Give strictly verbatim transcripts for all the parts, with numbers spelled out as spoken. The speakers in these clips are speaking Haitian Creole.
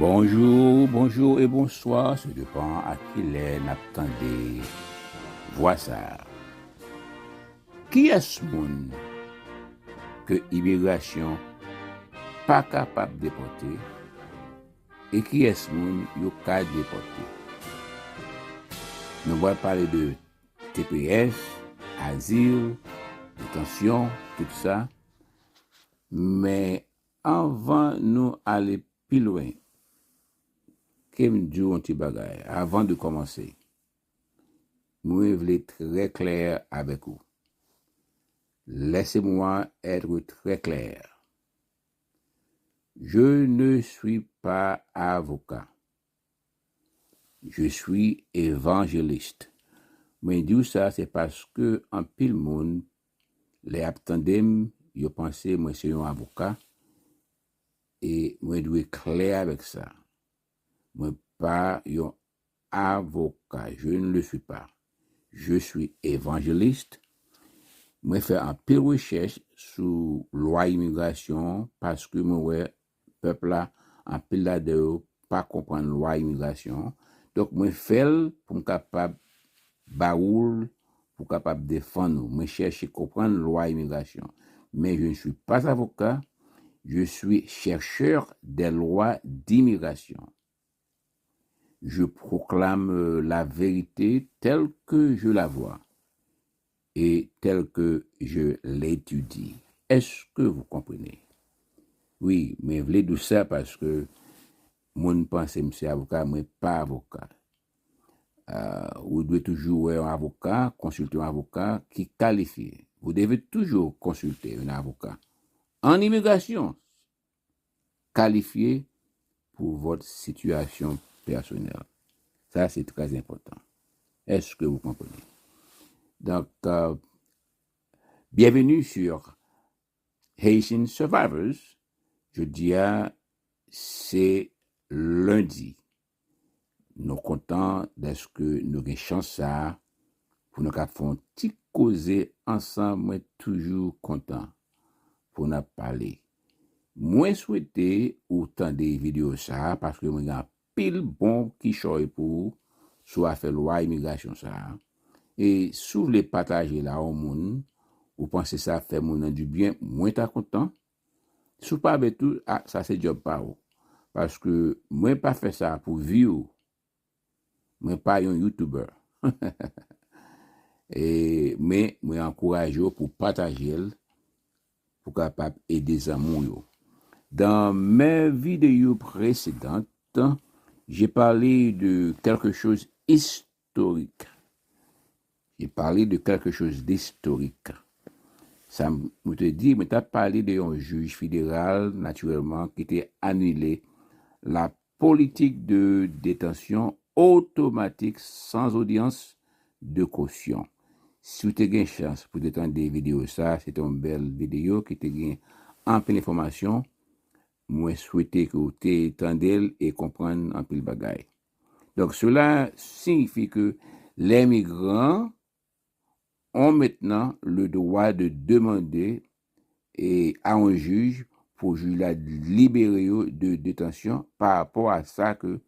Bonjou, bonjou e bonswa, se depan a ki lè n ap tande vwa sa a. Kiyès moun ke imigrasyon pa kapab depòte e kiyès moun yo ka depòte? Nou pral pale de T P S, azil, detansyon, tout sa. Men anvan nou ale pi lwen, ke m di w yon ti bagay avan de kòmanse. Mwen vle trè klè avèk ou. Laissez-moi être très clair. Je ne suis pas avocat. Je suis évangéliste. Mwen di w sa, se paske anpil moun, lè y ap tande m, yo panse mwen se yon avoka, e mwen dwe klè avèk sa. Mwen pa yon avoka, je ne le suis pas. Je suis évangéliste. Mwen fè anpil rechèch sou lwa imigrasyon paske mwen wè pèp la, anpil ladan yo pa konprann lwa imigrasyon. Donk, mwen fè l pou m kapab ba ou l, pou w kapab defann ou. Mwen chèche konprann lwa imigrasyon. Mais je ne suis pas avocat, je suis chercheur des lois d'immigration. Je proclame la vérité telle que je la vois et telle que je l'étudie. Est-ce que vous comprenez? Wi, mwen vle di w sa paske moun panse m se avoka, mwen pa avoka. Euh, ou dwe toujou wè yon avoka, konsilte yon avoka ki kalifye. Vous devez toujours consulter un avocat en immigration qualifié pour votre situation personnelle. Ça, c'est très important. Est-ce que vous comprenez? Donc, euh, bienvenue sur Haitian Survivors. Jodi a, se lendi. Nou kontan dèske nou gen chans sa a pou nou ka fè yon ti koze ansanm. Mwen toujou kontan pou n ap pale. Mwen swete ou tande videyo sa a paske mwen gen anpil bon kichòy pou ou sou afè lwa imigrasyon sa a. E si w vle pataje l a yon moun, ou panse sa ap fè moun nan dibyen, mwen ta kontan. Si w pa vle tou, a, sa se djòb pa ou. Paske mwen pa fè sa pou vi w. Mwen pa yon YouTuber. E, men, mwen ankouraje w pou pataje l, pou kapab ede zanmi w yo. Dans mes vidéos précédentes, j'ai parlé de quelque chose historique. J'ai parlé de quelque chose d'historique. Sa m te di, mwen t ap pale de yon jij federal, natirèlman, ki te anile la politique de détention automatique sans audience de caution. Si w te gen chans pou te tande videyo sa, se te yon bèl videyo ki te gen anpil enfòmasyon. Mwen swete ke w te tande l e konprann anpil bagay. Donc, cela signifie que les migrants ont maintenant le droit de demander et à un juge pou jij la libere yo de detansyon pa rapò a sa ke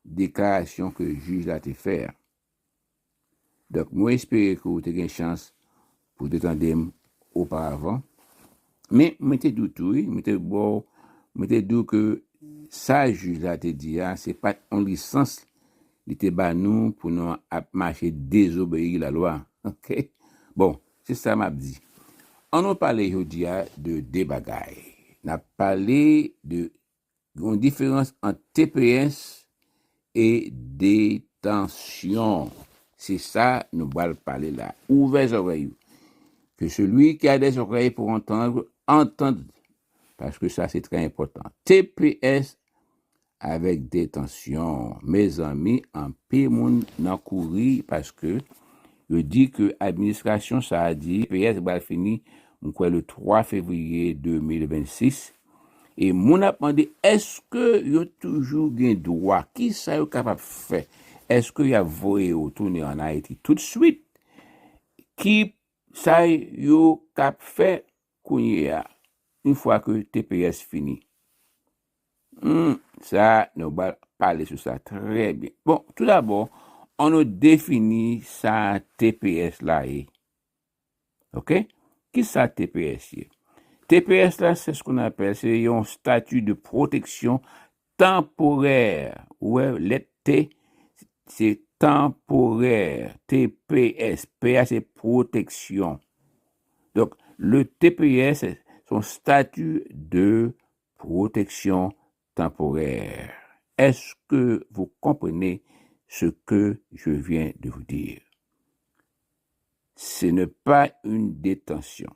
deklarasyon ke jij la te fè a. Donk, mwen espere ke w te gen chans pou te tande m oparavan. Men, mwen te di w tou, wi, mwen te ba w, mwen te di w ke sa jij la te di a, se pa t yon lisans li te ba nou pou nou ap mache dezobeyi lalwa. Oke? Bon, se sa m ap di. An nou pale jodi a de de bagay. N ap pale de yon diferans ant T P S e detansyon. Se sa nou pral pale la. Ouvè zòrèy ou. Que celui qui a des oreilles pour entendre, entende. Paske sa se trè enpòtan. T P S avèk detansyon. Mezanmi, anpil moun nan kouri paske yo di ke administrasyon sa a di T P S pral fini, m kwè, le twa fevriye de mil vennsis. E moun ap mande, èske yo toujou gen dwa? Kisa yo kapab fè? Èske y ap voye yo tounen ann Ayiti toutswit? Ki sa yo k ap fè kounye a, yon fwa ke T P S fini? Hmm, sa, nou pral pale sou sa trè byen. Bon, toudabò, ann nou defini sa T P S la ye. Ok? Kisa T P S ye? T P S la, c'est ce qu'on appelle, se yon stati de pwoteksyon tanporè. Ou wè, lèt T, se tanporè. T P S, P a se pwoteksyon. Donk, le T P S, se yon stati de protection temporaire. Est-ce que vous comprenez ce que je viens de vous dire? Ce n'est pas une détention.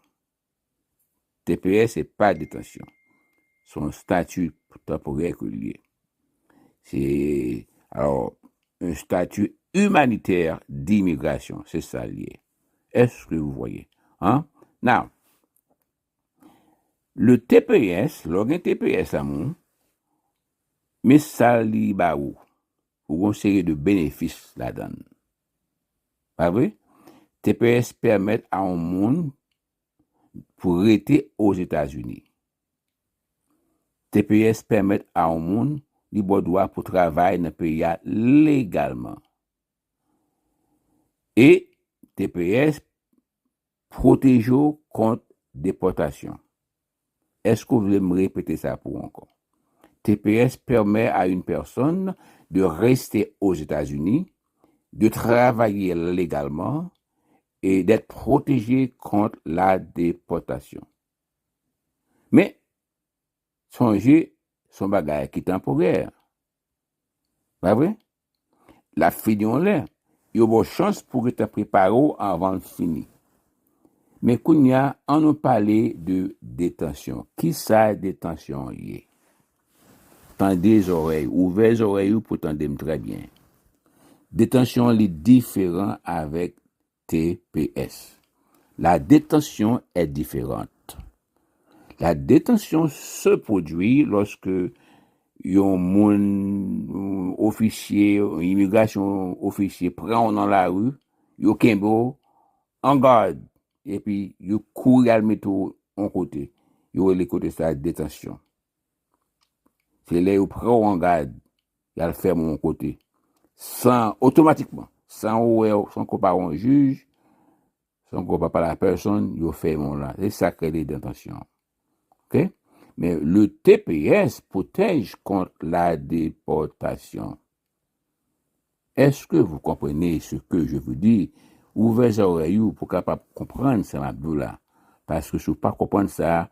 T P S, se pa detansyon. Se yon stati tanporè ke l ye. Se, alò, yon stati imanitè dimigrasyon. Se sa l ye. Est-ce que vous voyez? Hein? Now, le T P S, lè w gen T P S la, moun, men sa li ba ou. Ou gen yon seri de benefis ladan l. Pa vre? T P S pèmèt a yon moun pou rete Ozetazini. T P S pèmèt a yon moun li ba w dwa pou travay nan peyi a legalman. E T P S pwoteje w kont depòtasyon. Èske w vle m repete sa pou ou ankò? T P S permet à une personne de rester aux États-Unis, de travailler légalement et d'être protégée contre la déportation. Men, sonje, se yon bagay ki tanporè. Pa vre? L ap fini yon lè. Yo ba w chans pou gentan prepare w anvan l fini. Men kounye a, ann nou pale de detansyon. Kisa detansyon ye? Tande zòrèy, ouvè zòrèy ou pou tande m trè byen. Detansyon li diferan avèk T P S. La détention est différente. La détention se produit lorsque yon moun, yon ofisye, yon imigrasyon ofisye pran w nan lari, yo kenbe w an gad, epi yo kouri al mete w yon kote. Yo rele kote sa detansyon. Se lè yo pran w an gad, y al fèmen w yon kote. San, otomatikman, san w wè, san ke w pa wè yon jij, san ke w pa pale a pèsonn, yo fèmen w la. Se sa k rele detansyon. Ok? Men le T P S protège contre la déportation. Est-ce que vous comprenez ce que je vous dis? Ouvè zòrèy ou pou w kapab konprann sa m ap di w la. Paske si w pa konprann sa,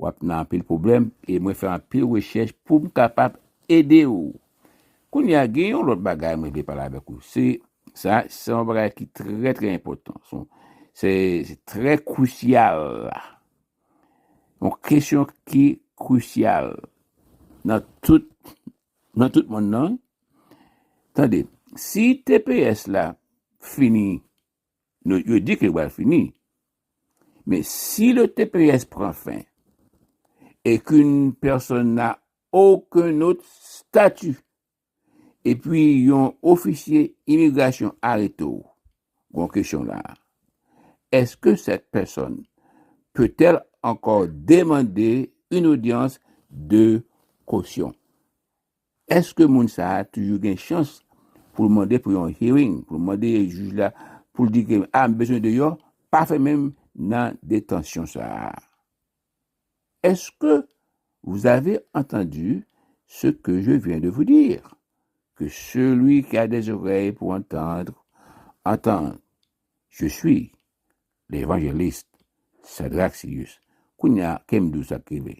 w ap nan anpil pwoblèm, e mwen fè anpil rechèch pou m kapab ede w. Kounye a, gen yon lòt bagay mwen vle pale avèk ou. Se, sa, se yon bagay ki trè, trè enpòtan. Se, se, se trè krisyal. Yon kesyon ki krisyal nan tout, nan tout mond nan. Tande, si T P S la fini, nou, yo di ke l pral fini, men si le T P S prend fin et qu'une personne n'a aucun autre statut, epi yon ofisye imigrasyon arete w, gon kesyon la. Est-ce que cette personne peut-elle encore demander une audience de caution? Èske moun sa a toujou gen chans pou l mande pou yon hearing, pou l mande jij la, pou l di ke, a, m bezwen deyò, pa fèmen m nan detansyon sa a? Est-ce que vous avez entendu ce que je viens de vous dire? Que celui qui a des oreilles pour entendre, entende. Je suis l'évangéliste Shadrach Sirius. Kounye a, ke m di w sa k rive?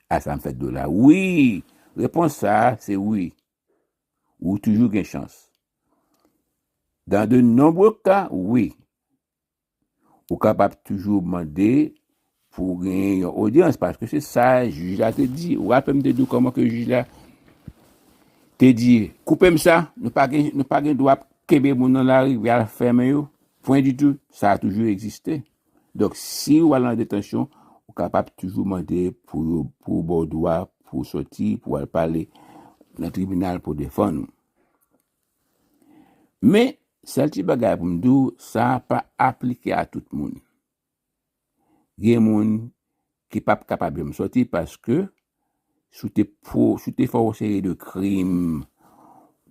A sa m fèt de la. Wi! Repons sa a, se wi. Ou toujou gen chans. Dans de nombreux cas, wi. Ou kapab toujou mande pou genyen yon odyans, paske se sa jij la te di. Ou raple m te di w kòman ke jij la te di, koupe m sa, nou pa gen, nou pa gen dwa kenbe moun nan lari, y al fèmen yo. Pwen ditou, sa a toujou egziste. Donk, si w al nan detansyon, ou kapab toujou mande pou yo, pou yo ba w dwa pou w soti, pou w al pale nan tribinal pou defann ou. Men, sèl ti bagay pou m di w, sa pa aplike a tout moun. Gen moun ki p ap kapab janm soti paske si w te, si w te fè yon seri de krim,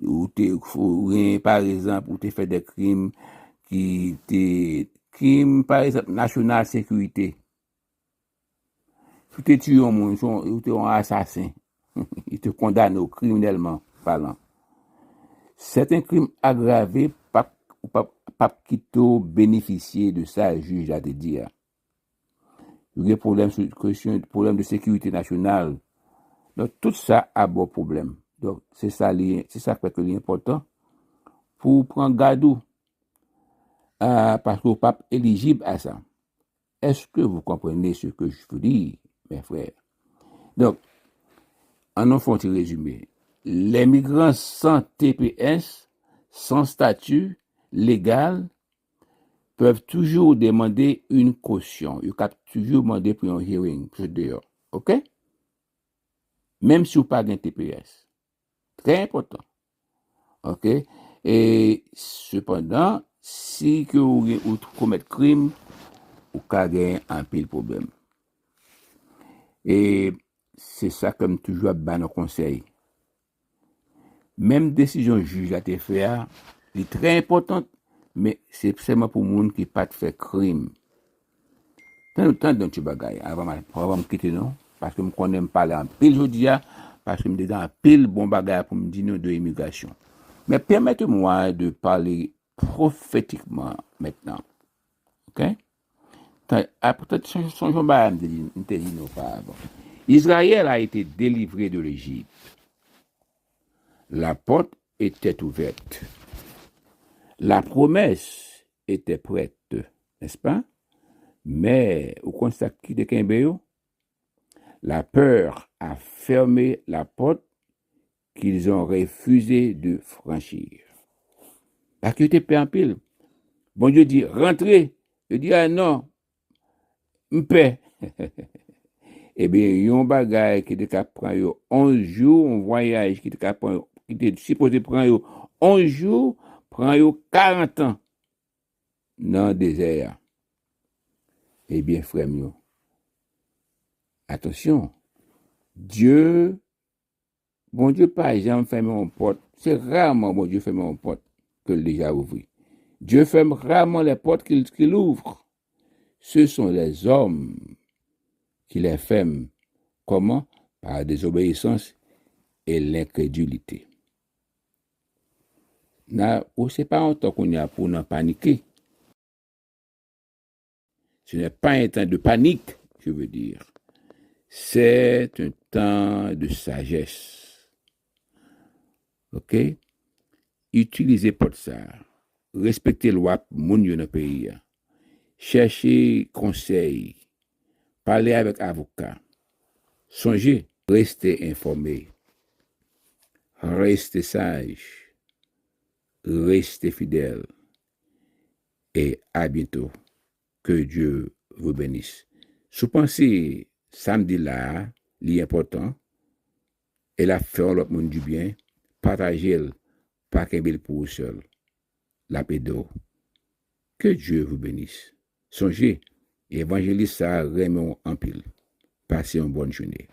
ou te, ou gen, pa egzanp, ou te fè de krim ki te, krim, pa egzanp, nasyonal sekirite. Si w te tiye yon moun, si w te yon asasen, yo te kondane w kriminèlman palan. Sèten krim agrave p ap, p ap, p ap kite w benefisye de sa jij la te di a. Yo gen pwoblèm sou kesyon, pwoblèm de sekirite nasyonal. Donk, tout sa ap ba w pwoblèm. Donk, se sa li, se sa k fè ke li enpòtan pou w pran gad ou, ah, paske w p ap elijib a sa. Est-ce que vous comprenez ce que je vous dis, mes frères? Donk, ann nou fè yon ti rezime. Les migrants sans T P S, sans statut légal, peuvent toujours demander une caution. Yo ka toujou mande pou yon hearing, pou sot deyò. Oke? Menm si w pa gen T P S. Trè enpòtan. Oke? E, sepandan, si ke ou gen, ou komèt krim, ou ka gen anpil pwoblèm. E se sa ke m toujou ap ba nou konsèy. Menm desizyon jij la te fè a, li trè enpòtan, men se sèlman pou moun ki pa t fè krim. Tande, tande yon ti bagay, avan m, avan m kite nou, paske m konnen m pale anpil jodi a, paske m te gen anpil bon bagay pou m di nou de imigrasyon. Men permettez-moi de parler prophétiquement maintenant. Oke? Tan, apre, sonj, sonj yon bagay m te di, m te di nou oparavan. Israël a été délivré de l'Égypte. La porte était ouverte. La promesse était prête, n'est-ce pas? Men, ou konn sa ki te kenbe yo? La peur a fermé la porte qu'ils ont refusé de franchir. Paske yo te pè anpil. Bondye di, rantre. Yo di, a non, m pè. Ebyen, yon bagay ki te ka pran yo onz jou, yon vwayaj ki te ka pran yo, ki te sipoze pran yo onz jou, pran yo karant an nan dezè a. Ebyen, frè m yo, atansyon, Dye, Bondye pa janm fèmen yon pòt. Se raman Bondye fèmen yon pòt ke l deja ouvri. Dieu ferme rarement les portes qu'il qu'il ouvre. Ce sont les hommes qui les ferment. Comment? Par la désobéissance et l'incrédulité. Nan, ou se pa yon tan kounye a pou w nan panike. Ce n'est pas un temps de panique, je veux dire. C'est un temps de sagesse. Oke? Itilize pòt sa a. Respekte lwa moun yo nan peyi a. Chèche konsèy. Pale avèk avoka. Sonje, reste enfòme. Reste saj. Reste fidèl. Et à bientôt. Que Dieu vous bénisse. Si w panse sa m di la a, li enpòtan, e l ap fè yon lòt moun dibyen, pataje l, pa kenbe l pou ou sèl. L ap ede w. Que Dieu vous bénisse. Sonje, evanjelis sa a renmen w anpil. Pase yon bòn jounen.